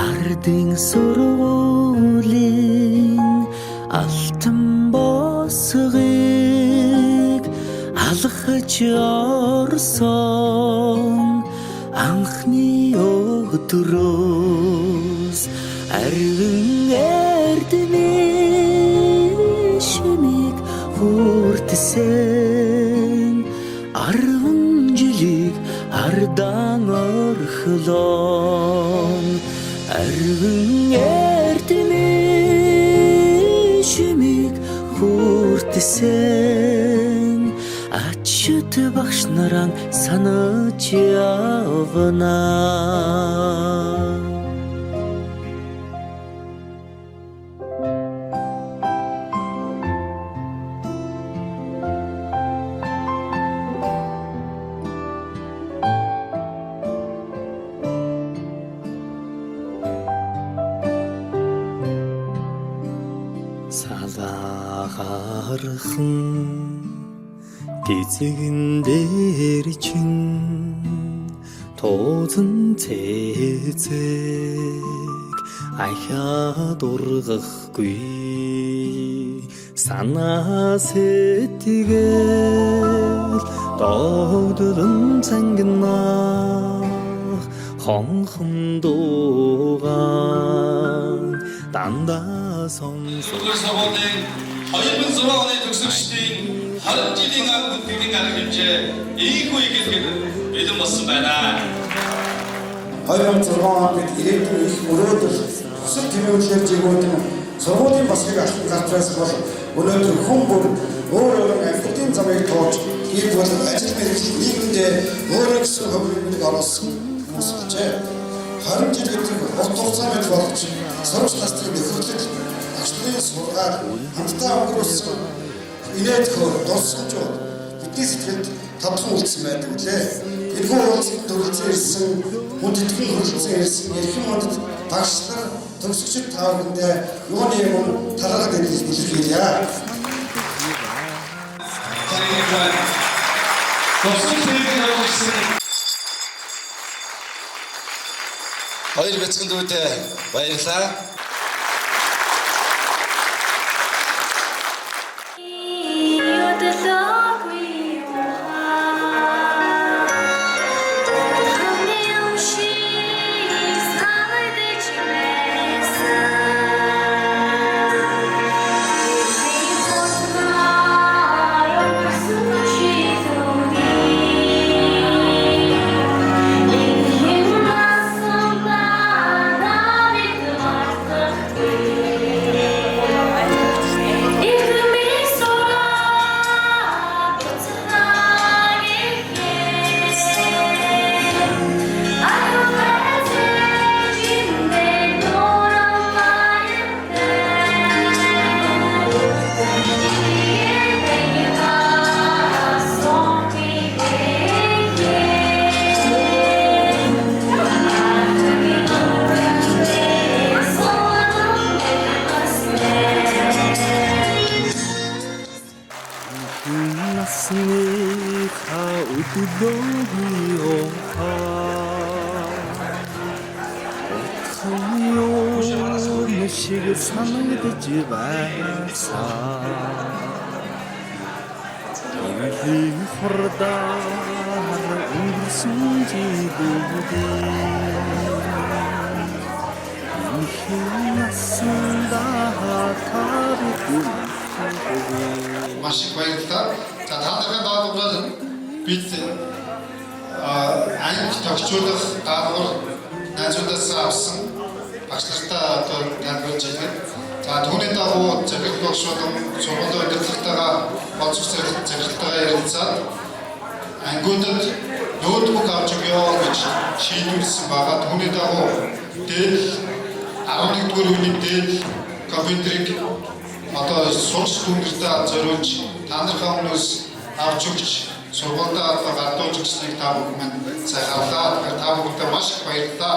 Ардын сургуулийн алтан босгыг алхаж орсон анхны өдрөөс арвин эрдмийн шимийг хүртсэн 10 жилийг ардан орхилон, арвин эрдмийн шимийг хүртсэн ачид багш нараа санаж явна. Салаагархан гизэгэн дээр чин тууцан цэцэг ахиад ургахгүй санаа сэтгэл догдлон цангинах хонхон дууган дандаа сонсох. Дөрөвдүгээр сургуулийн 2006 оны төгсөгчдийн 20 жилийн ан хүндэтгэлийн арга хэмжээ ийхүү игэлхэд бэлэн болсон байна. 2006 онд бид ирээдүйн их мөрөөдөл төсөл тэмдэглэлээр жигүүдэн сургуулийн босхийг алхам гарч байсан бол өнөөдөр хүн бүр өөр өөрийн амьдралын замыг туулж, гэр бүл, ажил мэргэжил, нийгэмдээ өөрөө гэсэн хувь оруулсан хүмүүс болжээ. 20 жил гэдэг урт хугацаа мэт болж сурагч насны нөхөрлөл, багш нарын сургаал, хамтдаа өнгөрүүлсэн инээд хөөр, дурсамжууд бидний сэтгэлд тодхон үлдсэн байдаг үлээ. Энэхүү уулзалтанд хүрэлцэн ирсэн, хүндэтгэн хүрэлцэн ирсэн эрхэм хүндэт багш нар, төгсөгчид та бүхэндээ юуны өмнө талархал илэрхийлье. Төгсгөл тэрэг явуулсан Хоёр бяцхан дүүтэй баярлалаа. Өдлөөгүй ухаан юм шиг санагдаж байсан. Хотноо өнгөрсөн жилүүдийн энэхэн насандаа бид мартахгүй. Эрдмийн сураа буцнаа гэхээр аюултай жиндээ нуран маянтай. Насныхаа өдлөөгүй ухаан утхан юм шиг санагдаж байсан. Эвлийн хурдаар өнгөрсөн жилүүдийн энэхэн насандаа та бид мартахгүй. Маш их баярлалаа. За, та нарын даалгавраар бид анги тохижуулах даалгавар найзуудаас авсан, багш нартаа одоо тайлбарлаж хэлнэ. За, түүний дагуу захирал багш болон сургуулийн удирдлагатайгаа болцох захиралтайгаа ярилцаад ангиудад ноутбук авч өгье гэж шийдвэрлэсэн байгаа. Түүний дагуу Dell 11-р үеийн Dell компьютерийг одоо сурч дүүнэртээ зориулж та нарын өмнөөс авч өгч, сургуульдаа одоо гардуулж өгснийг та бүхэн минь сайн харлаа. Тэгэхээр та бүхэндээ маш их баярлалаа.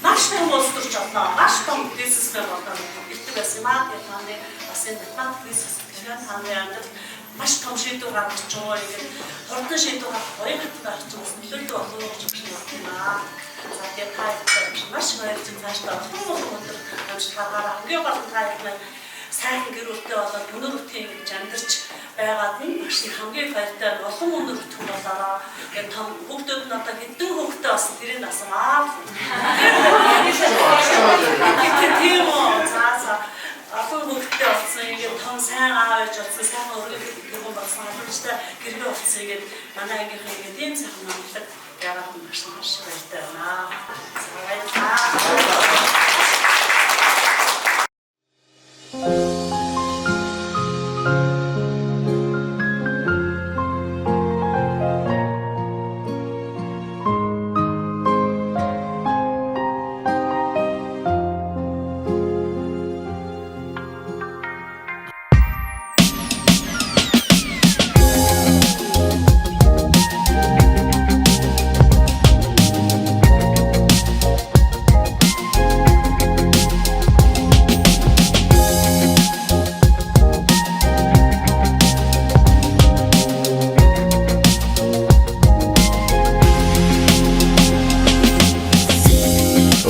Маш том улс төрч боллоо. Маш том бизнесмен боллоо. Ирдэг байсан юм аа. Тэгээд та нарын бас энэ математик бизнес тэгэхээр та нарын амьдрал маш том шийдвэр гаргаж байгаа. Ингээд хурдан шийдвэр гаргах оюун хаттай байх чинь бас нөлөөлдөг болов уу гэж бодсон юм аа. За тэгээд та маш их баярлж цаашдаа олон олон өдөр амжилт гаргаарай. Хамгийн гол нь та нар сайхан гэр бүлтэй болоод өнөр үтгийн ингэж амьдарч байгаад нь маш их хамгийн баяртай олон өнөр үтгэн болоорой. Тэгээд том хүүхдүүд нь одоо хэдэн хүүхдтэй болсон тэрийг асуумаа. Тийм үү. За за. Олон хүүхдтэй болсон, ингээд том сайн аав ээж болсон, сайн өргөн гэргэн болсон, боломжтой гэргээ болсон, ингээд манай ангийнхан ингээд ийм сайхан амлаг яагаад нь маш маш баяртай байна. За баярлалаа.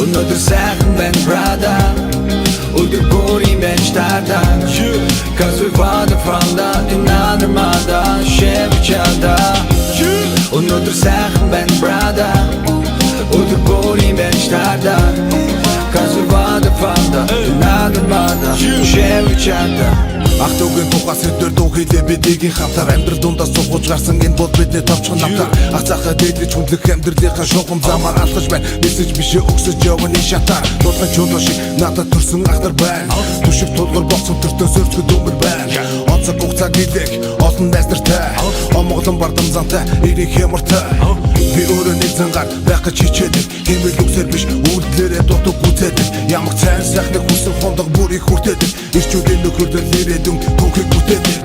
Өнөөдөр сайхан байна, brother. Өдөр бүрийн байж таарда. Cause we father from the another mother. Share each other. Өнөөдөр сайхан байна, brother. Өдөр бүрийн байж таарда. Cause we father from the another mother. Share each other. Ах дүүгийн тухай сэдвэр дуу хийлээ бидгийн хамтар. Амьдрал дундаас цугуулж гарсан энэ бол бидний товчхон намтар. Ах захаа дээдлэж хүндлэх амьдралынхаа шугам замаар алхаж байна. Нисэж биш өксөж явна энэ шатаар. Дулхан чулуу шиг надад төрсөн ах нар байна. Түшиг тулгар болсон төртөө сөрчгөд өмөр байна. Онцог хугацаа гэлэх олон найз нартай. Омголон бардам зантай эрийн хямартай. Би өөрөө нэг зангаар байх гэж хичээдэг. Хэмэл үгсээр биш үйлдэлээрээ дутуу гүйцээдэг. Ямар сайн сайхныг хүсэн хундаг бүрийг хүртээдэг. Ирчүүдийн нөхөрлөл ирээдүйн түүхийг бүтээдэг.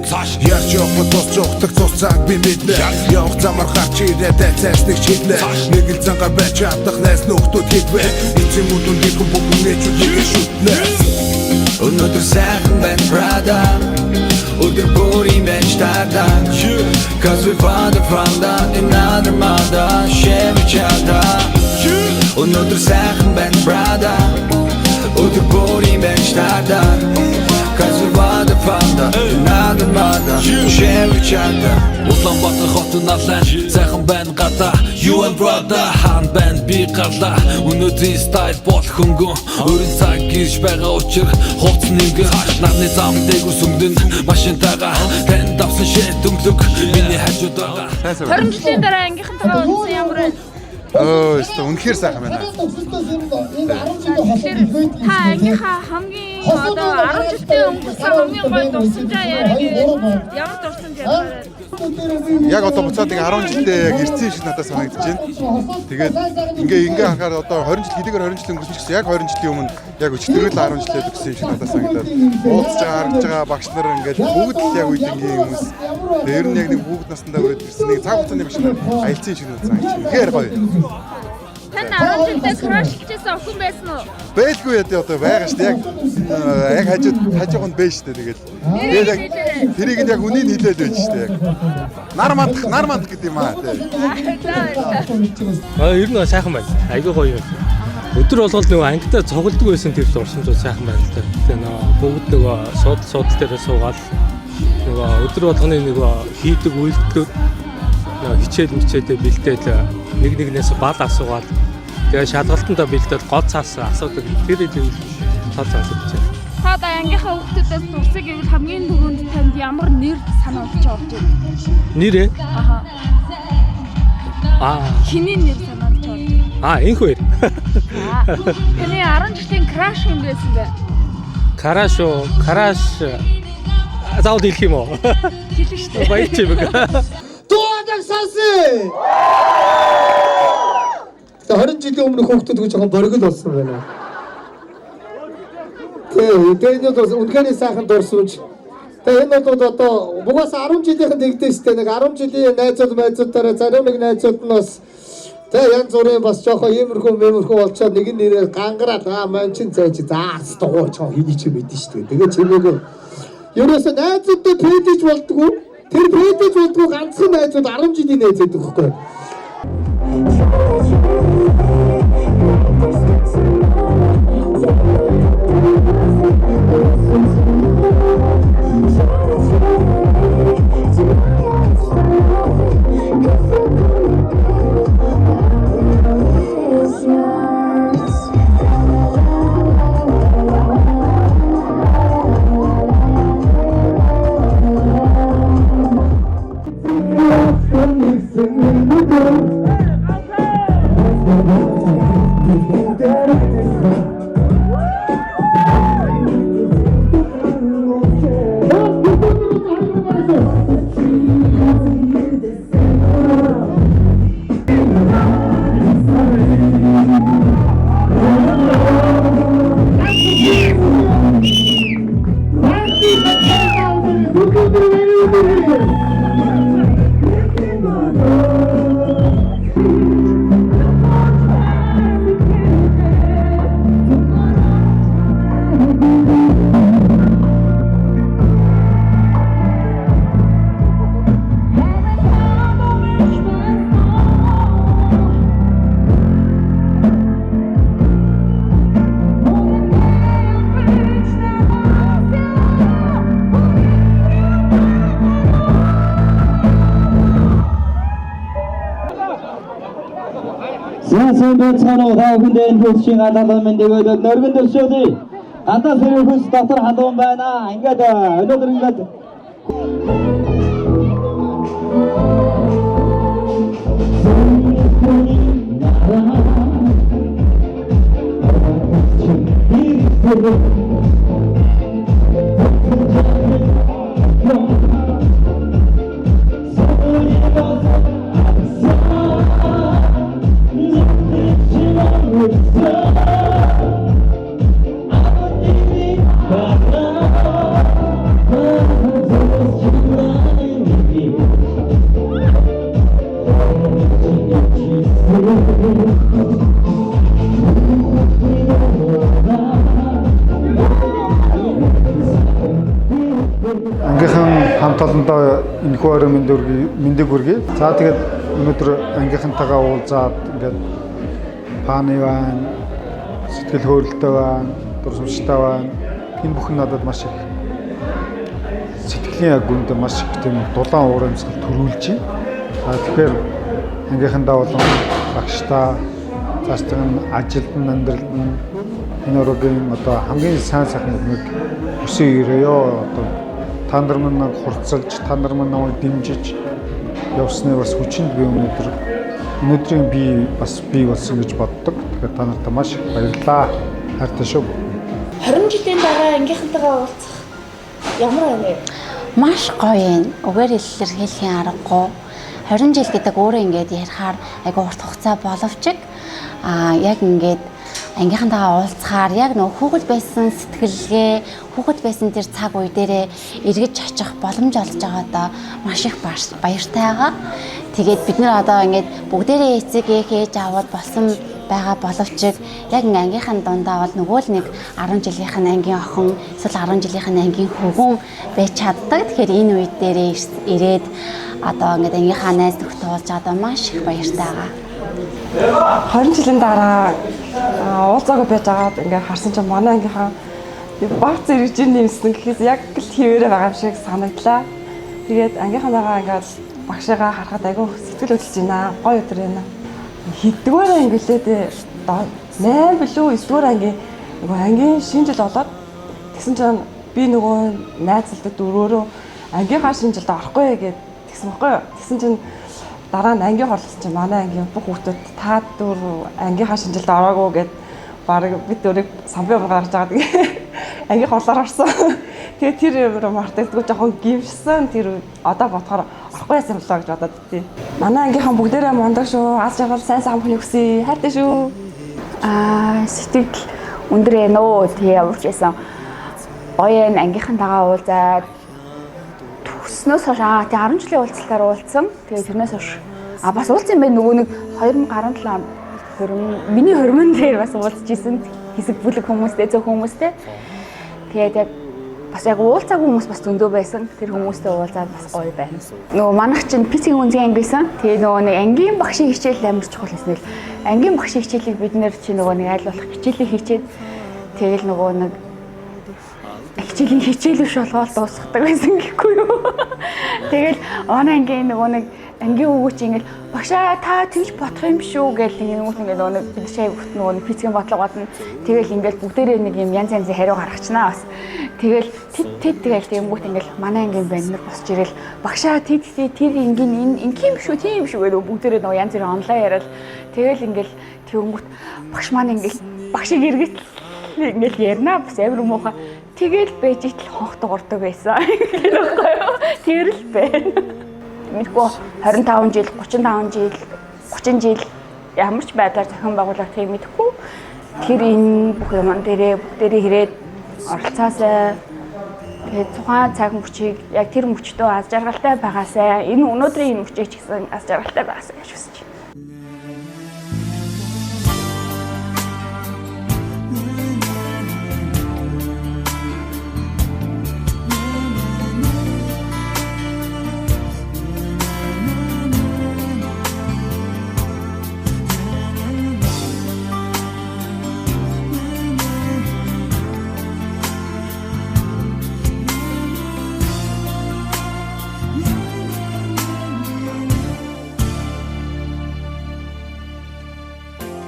Ярьж явах тус цогтог цус цаг би мэднэ. Явах замаар гарч ирээд айцаасныг шийднэ. Нэг л зангаар байж чадах найз нөхдүүд хэдвэ. Эцсийн үр дүнд ирхэн бүхэн нээчүүд нэгэ шүтнэ. Өнөөдөр сайхан байна, brother. Өдөр бүрийн байж таарда. Cause we father from the another mother. Share each other. Өнөөдөр сайхан байна, brother. Өдөр бүрийн байж таарда. Cause we father from the another mother. Share each other. Улаанбаатар хот налан сайхан байна гадаа. You and brother хаан байна, би гарлаа. Өнөөдрийн style бол хөнгөн. Өрийн цаг гэрж байгаа учир хувц нэнгэн. Нарны зам дээгүүр сүмдэн машинтайгаа. Танд авсан шээ дөнгөлөг миний хажууд байгаа. 20 жилийн дараа ангийнхантайгаа уулзсан ямар байна? Өө, өстө үнэхээр сайхан байна. Тэгэхээр та ангийнхаа хамгийн одоо 10 жилдээ өнгөрсөн хамгийн гоё дурсамжаа яриаг ямар дурсамж ярмаар байна? Яг одоо буцаад ингээ 10 жилдээ яг ирсэн шиг надад санагдаж байна. Тэгээд ингээ ингээ харахаар одоо 20 жил хэдийгээр 20 жил өнгөрсөн ч гэсэн яг 20 жилийн өмнө яг өчтөрөө л 10 жилээ төгссөн юм шиг надад санагдаад. Уулзж байгаа, харагдж байгаа багш нар ингээд бүгд л яг үеийнгийн хүмүүс. Тэгээд ер нь яг нэг бүгд насандаа хүрээд ирсэн нэг цаг хугацааны машинаар аялцсан юм шиг надад санагдаж байна. Үнэхээр гоё. Тань 10 жилдээ crush лжсэн охин байсан уу? Байлгүй яа одоо байгаа шүү дээ. Яг яг хажууд хажууганд байж шүү дээ тэгэл. Тэгээд яг тэрийг нь яг үнийг хэлээд байж шүү дээ яг. Нар мандах, нар мандах гэдэг юм аа тий. Аа, ер нь сайхан байна. Айгүй гоё юм. Өдөр болгол нөгөө ангидаа цугладаг байсан тэр дурсамжууд сайхан байна л да. Тэгээ нөгөө бүгд нөгөө суудал суудал дээрээ суугаад нөгөө өдөр болгоны нөгөө хийдэг үйлдэлүүд нөгөө хичээл мичээлээ бэлдээл нэг нэгнээс бал асуугаад тэгээ шалгалтандаа бэлдээл гол цаас асуудаг тэр их тол санагдаж байна. Та одоо ангийнхаа хүүхдүүдээс дурсыг гэвэл хамгийн түрүүнд танд ямар нэр санаа олж орж ирв? Нэрээ? Аха. Аа. Хэний нэр санаа олж орж ирв? Аа, энх хоёр. Аа. Таны 10 жилийн crush юм байсан бэ? Crush уу, crush заавал хэлэх юм уу? Хэлнэ шүү дээ. Баяр чимэг. Дуудаг сонсъё. Тэгээ 20 жилийн өмнө хүүхдүүд гэж жоохон боргол болсон байна. Тэгээ энэ бол үнэхээр сайхан дурсамж. Тэгээ энэ бол одоо бугаас 10 жилийнхэн тэгдэж штэ нэг 10 жилийн найзууд майзуудаараа зарим нэг найзууд нь бас Тэ янз бүрийн бас жоохон иймэрхүү мэмэрхүү болцоо нэг нь нэрээр гангараад аа ман чин зайж заа дугуй чоо хэний чи мэдэн шүү дээ. Тэгээ чимээгүй. Ерөөсө найзуудтай пэдэж болдгоо. Тэр пэдэж болдгоо ганцхан найзууд 10 жилийн найз байдаг байхгүй. Сайн байцгаана уу? Та бүхэнд энэ хөлшийн гадаалан мэндийг өгөөд нөргөн дөршөөдөө. Гадаа сэрүүхс дотор халуун байна. Ингээд өнөөдөр ингээд Ангийнхан хамт олондоо энэхүү орой мэндийг хүргэе. За тэгээд өнөөдөр ангийнхантайгаа уулзаад ингээд паны байна, сэтгэл хөөрөлтэй байна, дурсамжтай байна. Энэ бүхэн надад маш их сэтгэлийн агунд маш их тийм дулаан уур амьсгал төрүүлж байна. За тэгэхээр ангийнхандаа болон багшдаа цаашдын ажилд нь амьдралд нь энэ оройн одоо хамгийн сайн сайхан нүдмийг өсөн ирээё. Одоо та нар минь хурцлж, та нар минь намайг дэмжиж явсны бас хүчинд би өнөөдрийн би бас бий болсон гэж боддог. Тэгэхээр та нарт маш их баярлалаа. Хайртай шүү. 20 жилийн дараа ангийнхантайгаа уулзах ямар байна вэ? Маш гоё юм. Үгээр илэрхийлэхийн аргагүй. 20 жил гэдэг өөрөө ингээд ярихаар айгүй урт хугацаа боловч яг ингээд ангийнхантайгаа уулзахаар яг нөгөө хүүхэд байсан сэтгэлгээ, хүүхэд байсан тэр цаг үе дээрээ эргэж очих боломж олж байгаадаа маш их баяртай байгаа. Тэгээд бид нэр одоо ингээд бүгдээрээ эцэг эх ээж аваад болсон байгаа боловч яг ингээ ангийнхан дундаа бол нөгөө л нэг 10 жилийнх нь ангийн охин эсвэл 10 жилийнх нь ангийн хөвгүн байж чаддаг. Тэгэхээр энэ үе дээрээ ирээд одоо ингээд ангийнхаа найз нөхдөд уулзж байгаадаа маш их баяртай байгаа. 20 жилийн дараа уулзаагүй байж байгаад ингээ харсан чинь манай ангийнхаа баг зэрэг жин нэмсэн гэхээс яг л хэвээрээ байгаа юм шиг санагдлаа. Тэгээд ангийнхаагаа ингээд багшигаа харахад айгүй сэтгэл хөдлөж байна. Гоё өдөр байна. Хэддүгээр анги лээ дээ. 8 билүү 9-р анги нөгөө ангийн шинэ жил болоод тэгсэн чинь би нөгөө найзалдад өрөөрөө ангийнхаа шинэ жилд орохгүй гэд тэгсэн баггүй юу. Тэгсэн чинь дараа нь ангийн хорлсон чинь манай ангийн бүх хүүхдүүд та дөрөв ангийнхаа шинэ жилд ороогүй гэд бараг бид дөрөв самбын ум гаргаж байгаа тэгээ ангийн хорлоор орсон. Тэгээ тэр юм мартагдгүй жоохон гимшсэн тэр одоо бодохоор орохгүй яасан болоо гэж бодоод тий. Манай ангийнхан бүгдээрээ мундаг шүү. Аз жаргал сайн сайхан бүхнийг хүсье. Хайртай шүү. Сэтгэл өндөр ээ нөө тэгээ явуулж байсан. Гоё энэ ангийнхантайгаа уулзаад төгснөөс хойш тэгээ 10 жилийн уулзалтаар уулзсан. Тэгээ тэрнээс хойш А бас уулзсан байх нөгөө нэг 2017 онд 20 миний хормон дээр бас уулзж исэн хэсэг бүлэг хүмүүстэй зөв хүмүүстэй. Тэгээд яг бас яг уулзаагүй хүмүүс бас зөндөө байсан. Тэр хүмүүстэй уулзаад бас гоё байна. Нөгөө манайх чинь физикийн үнзгийн анги байсан. Тэгээ нөгөө нэг ангийн багшийн хичээл амар чухал байсан л. Ангийн багшийн хичээлийг бид нэр чи нөгөө нэг аль болох хичээлийг хичээд тэгэл нөгөө нэг хичээлийн хичээлүүш болгоол дуусгадаг байсан гэхгүй юу. Тэгэл манай ангийн нөгөө нэг ангийн өгөөч ингээл багшаа та тэгж бодох юм шүү гэл ингэнгүүт ингээд нөгөө нэг бид шай бүгд нөгөө нэг физикийн бодлого бодно. Тэгэл ингээл бүгдээрээ нэг юм янз янзын хариу гаргачнаа бас. Тэгэл тэд тэд тэгэл тэгэнгүүт ингээл манай ангийн баннер босч ирэл багшаа тэд тэд тэр ингийн энэ ингийн юм шүү тийм юм шүү гэдэг бүгдээрээ нөгөө янз бүрийн онлайн яриад тэгэл ингээл тэгэнгүүт багш маань ингээл багшийг эргэж ингээл ярина бас амар муухай. Тэгэл байж итл хонх дуурдаг байсан. Гэх байхгүй юу? Тэр л байна. Мэдгүй 25 жил, 35 жил, 30 жил ямар ч байдлаар зохион байгуулагдахыг мэдэхгүй. Тэр энэ бүх юм дээрээ бүгдээрээ хэрээд оролцоосай. Тэгээд тухайн цаг мөчийг яг тэр мөчтөө аз жаргалтай байгаасай. Энэ өнөөдрийн энэ мөчийг ч гэсэн аз жаргалтай байгаасай гэж хүсэж байна.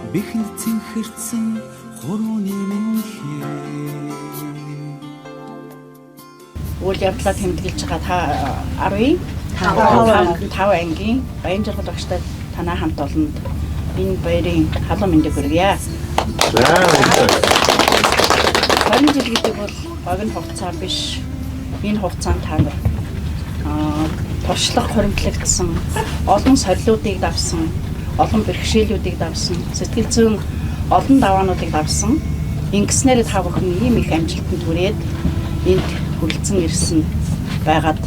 Бихэнд цэнхэрсэн хурууны минь хээ. Үйл явдлаа тэмдэглэж байгаа та 10 5 ангийн Баян жаргал багштай танаа хамт олонд энэ баярын халуун мэндийг хүргье. За баярлалаа. 20 жил гэдэг бол богино хугацаа биш. Энэ хугацаанд та нар туршлага хуримтлагдсан, олон сорилуудыг давсан, олон бэрхшээлүүдийг давсан, сэтгэл зүйн олон даваануудыг давсан. Ингэснээр та бүхэн ийм их амжилтанд хүрээд энд хүрэлцэн ирсэн байгаад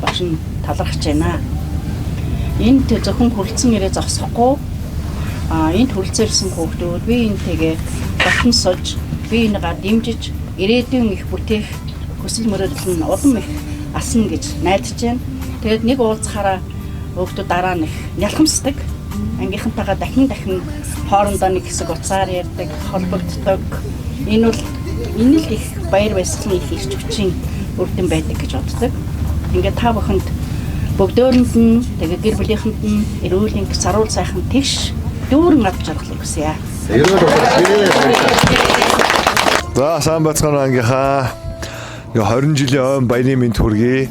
багш нь талархаж байна. Энд зөвхөн хүрэлцэн ирээ зогсохгүй энд хүрэлцэн ирсэн хүүхдүүд бие энтэйгээ дотн сож, бие энэгээ дэмжиж, ирээдүйн их бүтээх хүсэл мөрөөдөл нь улам их асна гэж найдаж байна. Тэгээд нэг уулзахаараа хүүхдүүд дараа нь их нялхамсдаг. Ангийнхантайгаа дахин дахин хоорондоо нэг хэсэг уцаар ярьдаг, холбогддог. Энэ бол энэ л их баяр баясгалан их ирч хүчийн үр дүн байдаг гэж боддог. Ингээд та бүхэнд бүгдөөрэнд нь тэгээ гэр бүлийнхэнд нь эрүүл энх, саруул сайхан тэгш дүүрэн ад жаргалыг хүсье. За сайн байцгаана ангийнхаа. 20 жилийн ойн баярын мэнд хүргэе.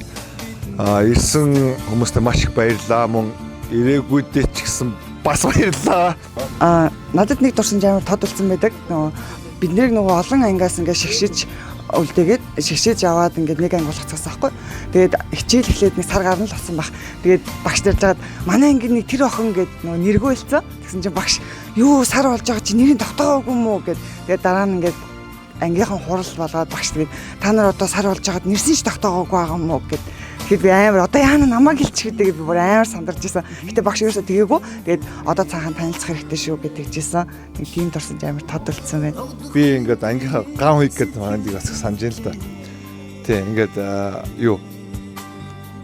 Ирсэн хүмүүстээ маш их баярлалаа. Мөн ирээгүйдээ ч гэсэн бас баярлалаа. Надад нэг дурсамж амар тод болсон байдаг. Нөгөө бид нэр нөгөө олон ангиас ингээ шигшиж үлдээгээд шигшээж аваад ингээд нэг анги болгоцсон байхгүй. Тэгээд хичээл эхлээд нэг сар гарна л болсон баг. Тэгээд багш дэрж жагаад манай анги нэг тэр охин гээд нөгөө нэргүй хэлсэн. Тэгсэн чинь багш юу сар болж байгаа чи нэрийг тогтоогоогүй юм уу гэд. Тэгээд дараа нь ингээд ангийнхан хурал болгоод багш тэгээд та нар одоо сар болж байгаад нэрсэн ч тогтоогоогүй байгаа юм уу гэд. Тэгэхээр би амар одоо яана намайг хэлчих гэдэг би бүр амар сандарч исэн. Гэтэ багш ерөөсөө тэгээгүй. Тэгээд одоо цаахан танилцах хэрэгтэй шүү гэдэг жисэн. Нэг тийм дурсамж амар тод үлдсэн байна. Би ингээд ангийнхаа ган хуйг гэдэг манайд бас санаж байна л да. Тий, ингээд юу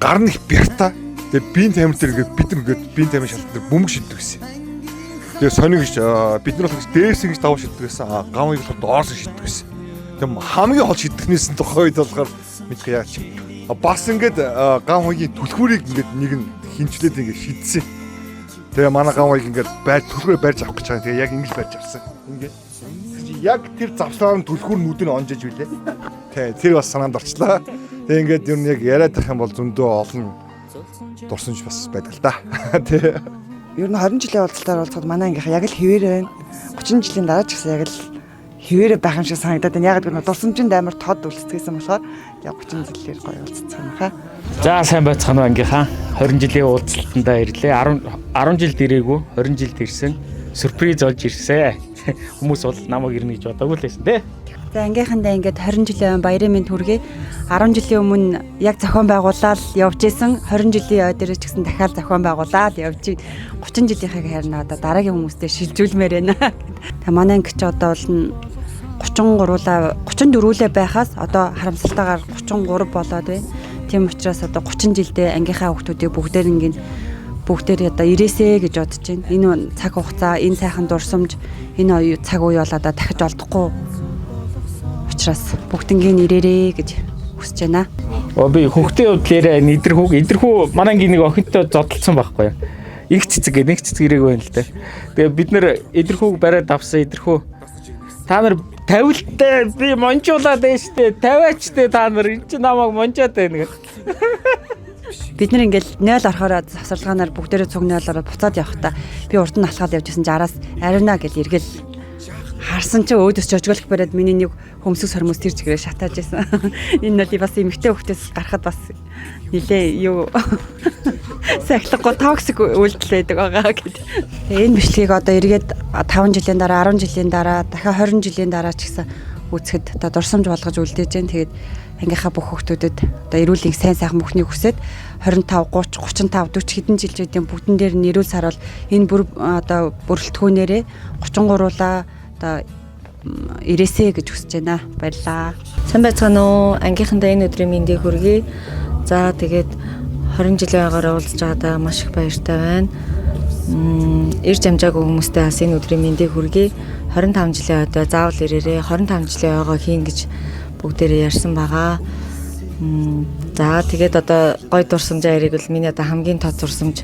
гар нь их бярта. Тэгээ биеийн тамир дээр ингээд бид ингээд биеийн тамир шалтан дээр бөмбөг шиддэг гэсэн. Тэгээ сонин гэж бид нар болохоор дээрс ингэж давуу шиддэг гэсэн. Ган хуйг болохоор доорс шиддэг гэсэн. Тэгээ хамгийн хол шиддэгнээс нь тухайн үед болохоор мэдэх яаж бас ингээд ган хуйгийн түлхүүрийг ингээд нэг нь хинчлээд ингээд шидсэн. Тэгээ манай ган хуйг ингээд байр түлхүүрээ барьж авах гэж байгаа. Тэгээ яг ингэж барьж авсан. Ингээд яг тэр завсраар нь түлхүүр нүдэн онжиж билээ. Тэ тэр бас санаанд орчлаа. Тэгээ ингээд ер нь яг яриад байх юм бол зөндөө олон дурсамж бас байдаг л да. Тэ. Ер нь 20 жилийн уулзалтаар уулзахад манай ангийнхаа яг л хэвээр байна. 30 жилийн дараа ч гэсэн яг л хэвээрээ байх юм шиг санагдаад байна. Яг гэвэл дурсамжинд амар тод үлдсэйсэн болохоор яг 30 жилээр гоё уулзсан юм хаа. За сайн байцгаана уу ангийнхаа. 20 жилийн уулзалтандаа ирлээ. 10 жилд ирээгүй 20 жилд ирсэн. Сюрприз олж ирсэн. Хүмүүс бол намайг ирнэ гэж бодоогүй л байсан тий. За, ангийнхандаа ингээд 20 жилийн баярын мэнд хүргэе. 10 жилийн өмнө яг зохион байгуулаад явж исэн. 20 жилийн ой дээр ч гэсэн дахиад зохион байгуулаад явж 30 жилийнхыг харин одоо дараагийн хүмүүстэй шилжүүлмээр байна. Тэгээ манай анги ч одоо бол 33-ла 34-лээ байхаас одоо харамсалтайгаар 33 болоод байна. Тийм учраас одоо 30 жилдээ ангийнхаа хүүхдүүдийг бүгдээр ингээд бүгдээр одоо ирээсэ гэж бодож байна. Энэ цаг хугацаа, энэ сайхан дурсамж, энэ цаг үе бол одоо дахиж олдохгүй учраас бүгднгийн ирээрээ гэж хүсэж байна. Оо, би хөхтийн хувьд лээрээ эдэрхүү манай ангийн нэг охинтой зодолцсон байхгүй юу. Их цэцэг гэ нэг цэцэг ирээгүй байна л да. Тэгээ бид нэр эдэрхүүг бариад авсан. Эдэрхүү, та нар тавилттай би монжуулаад байна штэ, тавиач тэ, та нар эн чинь намайг монжоод байна гэх. Бид нар ингээл 0 орохоор завсарлагаанаар бүгдээрээ цуг 0 ороод буцаад явахдаа би урд нь алхаад явж исэн чи араас ариуна гэл эргэл харсан чи өөдөөс жожголох бариад миний нэг хөмсөг сормоос тэр чигээрээ шатааж исэн. Энэ бол бас эмэгтэй хүүхдээс гарахад бас нилээ юу сахилахгүй toxic үйлдэл байдаг байгаа гэд. Тэгээ энэ бичлэгийг одоо эргээд 5 жилийн дараа, 10 жилийн дараа, дахиад 20 жилийн дараа ч гэсэн үзэхэд одоо дурсамж болгож үлдээж जैन. Тэгээд ангийнхаа бүх хүүхдүүдэд одоо эрүүл сайн сайхан бүхнийг хүсээд 25, 30, 35, 40 хэдэн жил жидийн бүгдэн дээр нь эрүүл саруул энэ бүр одоо бүрэлдэхүүнээрээ 33-уулаа одоо ирээсэ гэж хүсэж байна. Баярлалаа. Сайн байцгаана уу? Ангийнхандаа энэ өдрийн мэндийг хүргэе. За, тэгээд 20 жилийн агаар уулзж байгаадаа маш их баяртай байна. Ирж амжаагүй хүмүүстэй бас энэ өдрийн мэндийг хүргэе. 25 жилийн одоо заавал ирээрээ, 25 жилийн ойгоо хийн гэж бүгдээрээ ярьсан байгаа. За, тэгээд одоо гой дурсамжаа яриг бол миний одоо хамгийн тод дурсамж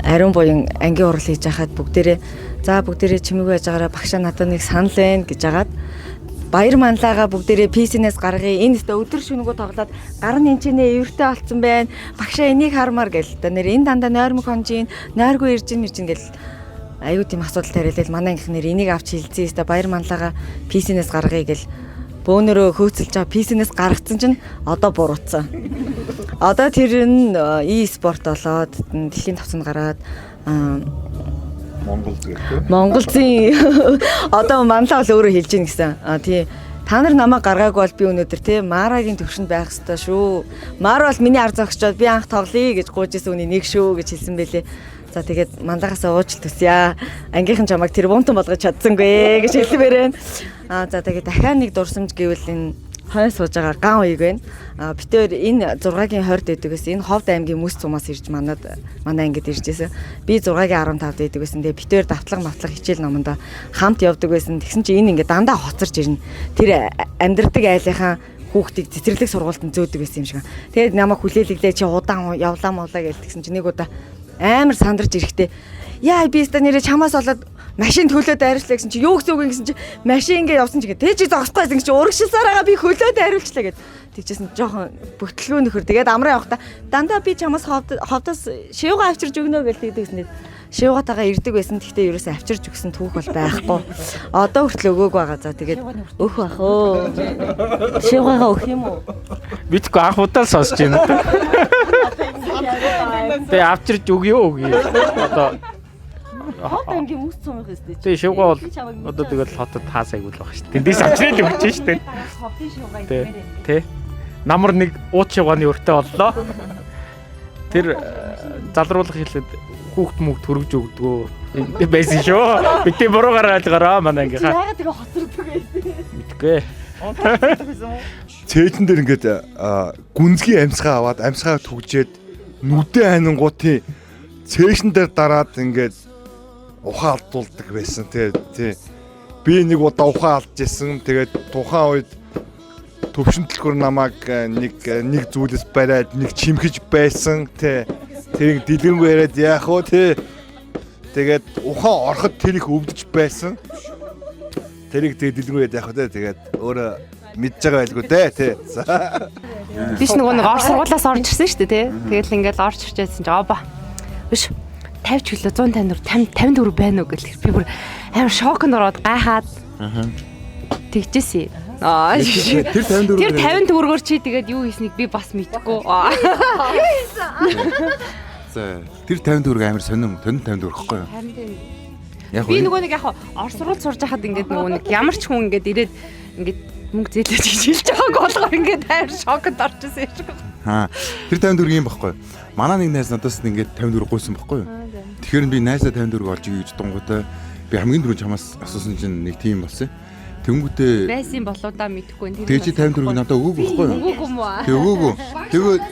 ариун буян ангийн урал хийж хахад бүгдээрээ, за, бүгдээрээ чимээгүй байж байгаараа, багшаа надад нэг санал байна гэж агаад баяр манлайгаа бүгдээрээ PC-нээс гаргая. Энэ өстө өдөр шөнөгөө тоглоод гар нь энчэнэ эвэртэй болцсон байна. Багшаа энийг хармаар гэл. Одоо нэр энэ дандаа нойрмог хонжин, нойргүй ирж ин мэржин гэл аюу тийм асуудал тариалал манай ангийнх нэр энийг авч хилцээ өстө баяр манлайгаа PC-нээс гаргая гэл бөөнөрөө хөөцөлж байгаа PC-нээс гаргацсан чинь одоо буруутсан. Одоо тэр нь e-спорт болоод дэлхийн тавцанд гараад Монгол гэдэг. Монгол зүйн одоо манлаа бол өөрөө хэлж гин гэсэн. А тий. Та нар намайг гаргаагүй бол би өнөөдөр тий Марагийн төвшөнд байх ёстой шүү. Мара бол миний ар зогсчоод би анх тоглоё гэж гуйж исэн үний нэг шүү гэж хэлсэн бэлээ. За, тэгээд мандагаас уучлалт төсье. Ангийнхан чамайг тэр бунтан болгож чадсангүй гэж хэлмээр байна. А за, тэгээд дахиад нэг дурсамж гэвэл энэ хойно сууж байгаа ган уяг байна. А бид хоёр энэ 6-гийн 20-д байдаг гэсэн. Энэ Ховд аймгийн Мөс цумаас ирж манад манай ангид ирж байсан. Би 6-гийн 15-д байдаг байсан. Тэгээ бид хоёр давтлага мавтлага хичээл номондоо хамт явдаг байсан. Тэгсэн чинь энэ ингээд дандаа хоцорч ирнэ. Тэр амьдардаг айлынхаа хүүхдийг цэцэрлэг сургуультанд зөөдөг байсан юм шиг. Тэгээд намайг хүлээлгэлээ, чи удаан явлаа муулаа гэж тэгсэн чинь нэг удаа амар сандарч ирэхдээ яа, би өстө нэрээ чамаас болоод машин төлөөд дайруулчлаа гэсэн чи юу гэсэн үг юм гэсэн чи машин ингээ явсан чи тэ чи зогсохгүй байсан чи урагшилсаар байгаа би хөлөө дайруулчлаа гэд тэгжсэн, жоохон бүтлгүү нөхөр. Тэгээд амраа явахдаа дандаа би чамаас ховдоос шивга авчирж өгнө гэж тэгдэг гэсэн. Шивгатайгаа ирдэг байсан. Гэхдээ ерөөсөө авчирж өгсөн түүх бол байхгүй. Одоо хүртэл өгөөг байгаа. За, тэгээд өөх бах өө. Шивгагаа өгөх юм уу? Мэдгүй, анх удаа л сонсож байна. Тэгээ авчирч өгөө өгье. Одоо Хот ангийн мөс цумх өстэй. Тэгээ шивга бол одоо тэгэл хотод таасайгүй л баг шүү дээ. Тэндээс авчрал өгч шүү дээ. Ховдын шивга Тэ. Тэ. Намар нэг ууд шивгааны өртөө боллоо. Тэр залруулах хэлээд хүүхд мөхд хөргөж өгдгөө байсан шүү. Бити буруугаар ойлгороо манай ангийнхаа. Яагаад тэгээ хоцордог байсан? Мэдгүй. Цээжин дээр ингээд гүнзгий амьсгаа аваад амьсгаа түгжээд нүдэн ханингуутын цээжин дээр дараад ингээд ухаан алдуулдаг байсан. Тэгээд тий. Би нэг удаа ухаан алдж исэн. Тэгээд тухайн үед төвшин төлхөр намайг нэг зүйлээс бариад нэг чимхэж байсан. Тий. Тэрийг дэлгэнгүй яриад яах вэ тий. Тэгээд ухаан ороход тэр их өвдөж байсан. Тэрийг тэгээд дэлгэнгүй яриад яах вэ те. Тэгээд өөрөө мэдж байгаа байлгүй дээ тий. За. Би ч нөгөө нэг ор сургуулаас орж ирсэн шүү дээ тий. Тэгэл ингээл орж ирчээсэн чи оба. Биш 50 кг 154 50 54 байна уу гэл би бүр амар шоконд ороод гайхаад тэгжээсэн. Аа. Тэр 54 Тэр 50 төгрөгөөр чи тэгээд юу хийснийг би бас мэдэхгүй. Аа. За, тэр 50 төгрөг амар сонин тонин 50 төгрөг гэхгүй юу? Харин тийм. Яг Би нөгөө нэг яг ор сургууль сурж байхад ингээд нөгөө нэг ямар ч хүн ингээд ирээд Ингээд мөнгө зээлэж гэж хэлж байгааг болохоор ингээд амар шоконд орчихсон юм шиг. Аа. Тэр 54 юм баггүй. Манай нэг найз надаас ингээд 54 гуйсан баггүй юу? Тэгэхээр би найзаа 54 олж өгье гэж дунгуйтай би хамгийн түрүүнд чамаас асуусан чинь нэг тийм болсон. Тэнгүүтээ байсан болоо да мэдэхгүй. Тэр тэгээ чи 54-ийг надад өгөөгүй байхгүй юу? Өгөөгүй юм уу? Тэг өгөөгүй. Тэгээд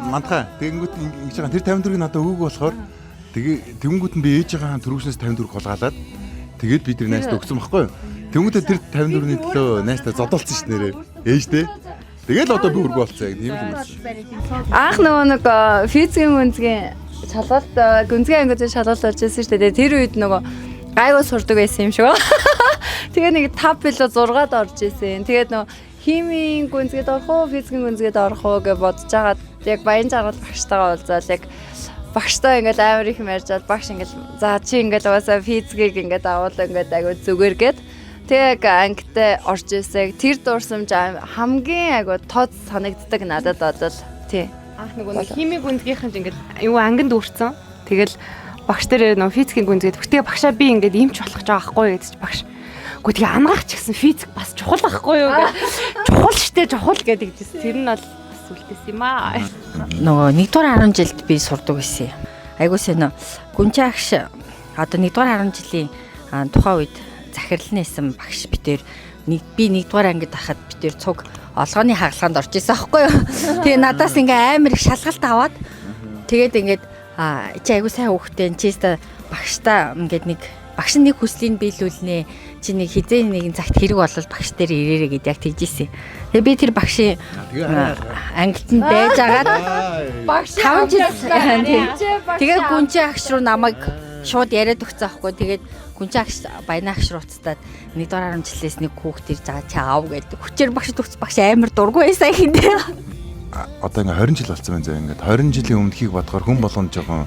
мандхаа тэгэнгүүт ингэж байгаа. Тэр 54-ийг надад өгөөгүй болохоор тэгээ тэнгүүт нь би ээжийнхээ төрөвчнөөс 54 хулгаалаад тэгээд би тэр найзд өгсөн байхгүй юу? Тэнгүүтээ тэр 54-ний төлөө найзтай зодолцсон ш нэрээ. Ээжтэй. Тэгэл одоо би өргөө болцсон яг тийм л юм байна. Анх нөгөө нэг физикийн гүнзгий шалгалт гүнзгий ангид шалгалт болж байсан шүү дээ. Тэр үед нөгөө гайгүй сурдаг байсан юм шиг. Тэгээ нэг 5 билүү 6-ад орж исэн. Тэгээд нөгөө химийн гүнзгийд орох уу, физикийн гүнзгийд орох уу гэж бодож байгаад яг баян жаргал багштайгаа уулзаал яг багштай ингээл амар их юм ярьжал багш ингээл за чи ингээл угаасаа физикийг ингээд авал ингээд айгу зүгээр гээд тэгээ яг ангитай орж ирсэг тэр дурсамж хамгийн айгу тод санагддаг надад бол тий. Анх нөгөө нэг химийн гүнзгийнхэн ч ингээд юу ангинд үрцэн. Тэгэл багш дээр нөгөө физикийн гүнзгийд тэгээ багшаа би ингээд эмч болох гэж байгаа байхгүй юу гэж багш. Үгүй тэгээ ангаах ч гэсэн физик бас чухал байхгүй юу гэж. Чухал штэ чухал гэдэг жисэн. Тэр нь бол бас үлдээсэн юм аа. Нөгөө 1-р 10 жилд би сурдаг байсан юм. Айгуу сайн гүнжи агш одоо 1-р 10 жилийн тухайн үед захирал нь исэн багш битэр нэг би 1-р ангид байхад битэр цуг олгооны хагалгаанд орж исэн аахгүй юу. Тэгээ надаас ингээ амар их шалгалт аваад тэгээд ингээд чи айгуу сайн хүүхдээ чи өстө багштай ингээд нэг багш нь нэг хүслийг биелүүлнэ. Чи нэг хизээ нэгэн цагт хэрэг болвол багш дээр ирээрэй гэд яг тэгжсэн. Тэгээ би тэр багшийн ангилтанд байж агаад Багш 5 жил тэгээ гүнжи агш руу намайг шууд яриад өгсөн аахгүй. Тэгээд гүнжи агш баяна агш руу уцтаад 1-р 10 жилээс нэг хүүхд ирж байгаа чи аав гэдэг. Хүчээр багш төгс багш амар дургүй байсан хиндэ. Одоо ингээ 20 жил болсон байна заа. Ингээд 20 жилийн өмнөхийг бодохоор хүн болгон жоохон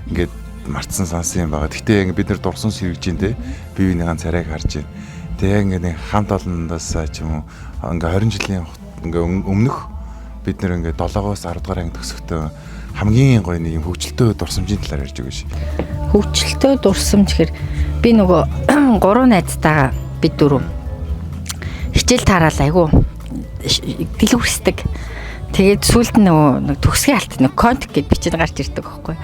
ингээд мартсан сансан юм байгаа. Гэхдээ ингээ бид нар дурсан сэргэж гин те. Би бинийхэн царайг харж гин. Тэгээ ингээ нэг хамт олондоос ч юм уу ингээ 20 жилийн ингээ өмнөх бид нэр ингээ 7-оос 10 дугаар анги төгсөхдөө хамгийн гоё нэг юм хөгжилтэй дурсамжийн талаар ярьж байгаа шээ. Хөгжилтэй дурсамж гэхэр би нөгөө гурван найзтайгаа бид дөрөв хичээл таараал айгу дэлгүрсдэг. Тэгээд сүүлд нь нөгөө нэг төгсгийн алт нэг конт гэд бичиж гарч ирдэг байхгүй.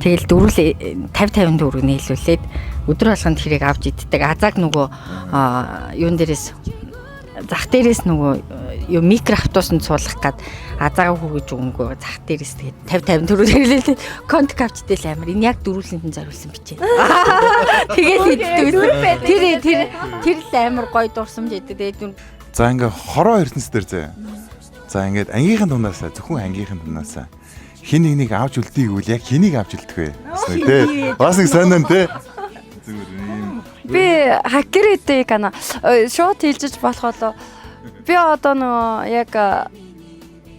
Тэгэл дөрвөл 50 50 төгрөг нийлүүлээд өдөр болгонд тэрийг авч иддэг. Азааг нөгөө юун дээрээс зах дээрээс нөгөө юу микро автобусанд суулгах гад азаагаа хүргэж өгөнгөө зах дээрээс тэгээд 50 50 төгрөг хэрэглээд конт авчдээ л амар. Энэ яг дөрвөлөнд нь зориулсан бичээ. Тэгээд иддэг. Тэр тэр тэр л амар гоё дурсамж идэг. Тэгээд За ингээ хороо ертөнц дээр заяа. За ингээд ангийнхан дундаас зөвхөн ангийнхан дундаас хин нэг нэг авч үлдгийг үл яг хэнийг авч үлдэх вэ? Гэсэн үү те. Бас нэг сонин те. Зүгээр юм. Би хакер гэдэг ана шууд хэлжиж болох болоо. Би одоо нөгөө яг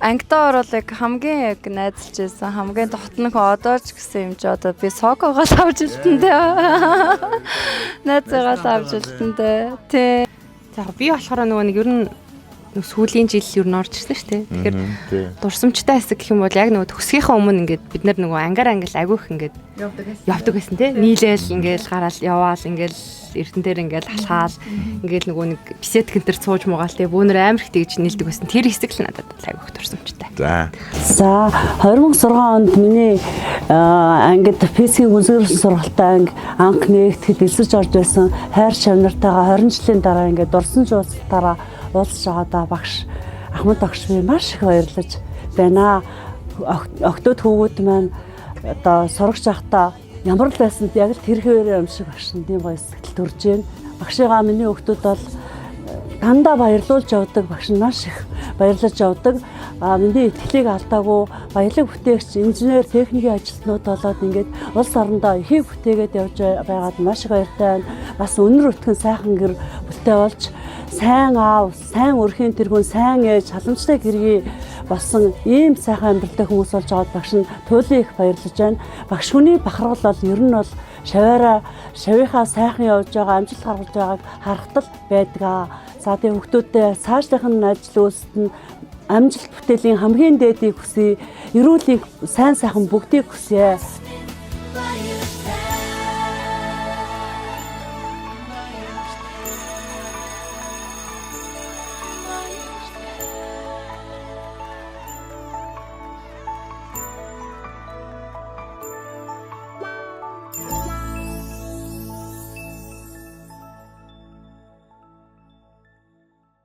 ангидаа орол яг хамгийн яг найзалж байсан хамгийн дотн хүн одоо ч гэсэн юм чи одоо би сокогоо л авч үлдэн дээ. Найзаагаа л авч үлдэн дээ. Тий. За би болохоор нөгөө нэг ер нь нэг сүүлийн жил ер нь орж ирсэн шүү дээ. Тэгэхээр дурсамжтай хэсэг гэх юм бол яг нөгөө төгсгийнхээ өмнө ингээд бид нар нөгөө ангаар ангил агиух ингээд явдаг байсан тий. Нийлээл ингээд гараал яваал ингээд эрдэн дээр ингээд алхаал ингээд нөгөө нэг бисеткэн дээр сууж муугаал тий. Бүүнөр амар их тэгж нийлдэг байсан. Тэр хэсэг л надад агиух дурсамжтай. За. За 2006 онд миний ангид физикийн гүнзгийрсэн сургалтын анги анх нэгтгэхэд элсэж орж байсан хайр чанартайгаа 20 жилийн дараа ингээд дурсан жуултаараа уулзж байгаадаа багш Ахмад багш би маш их баярлаж байна. Октод хүүгүүд маань одоо сурагч байхдаа ямар л байсан яг л тэр хэвээрээ юм шиг багш нь тийм гоё сэтгэл төрж байна. Багшигаа миний хүүхдүүд бол дандаа баярлуулж явдаг багш нь маш их баярлаж явдаг. А миний итгэлийг алдаагүй баялаг бүтээгч, инженер, техникийн ажилтнууд болоод ингээд улс орондоо ихийг бүтээгээд явж байгаад маш их баяртай байна. Бас өнөр өтгөн сайхан гэр бүлтэй болж сайн аав, сайн өрхийн тэргүүн, сайн ээж, халамжтай гэргий болсон ийм сайхан амьдралтай хүмүүс болж байгаад багш нь туйлын их баярлаж байна. Багш хүний бахархал бол ер нь бол шаваараа шавийнхаа сайхан явж байгаа, амжилт гаргаж байгааг харахад л байдаг аа. За тийм хүүхдүүдтэй цаашлах нь ажил үйлсэд нь амжилт бүтээлийн хамгийн дээдийг хүсье. Эрүүл их сайн сайхан бүгдийг хүсье.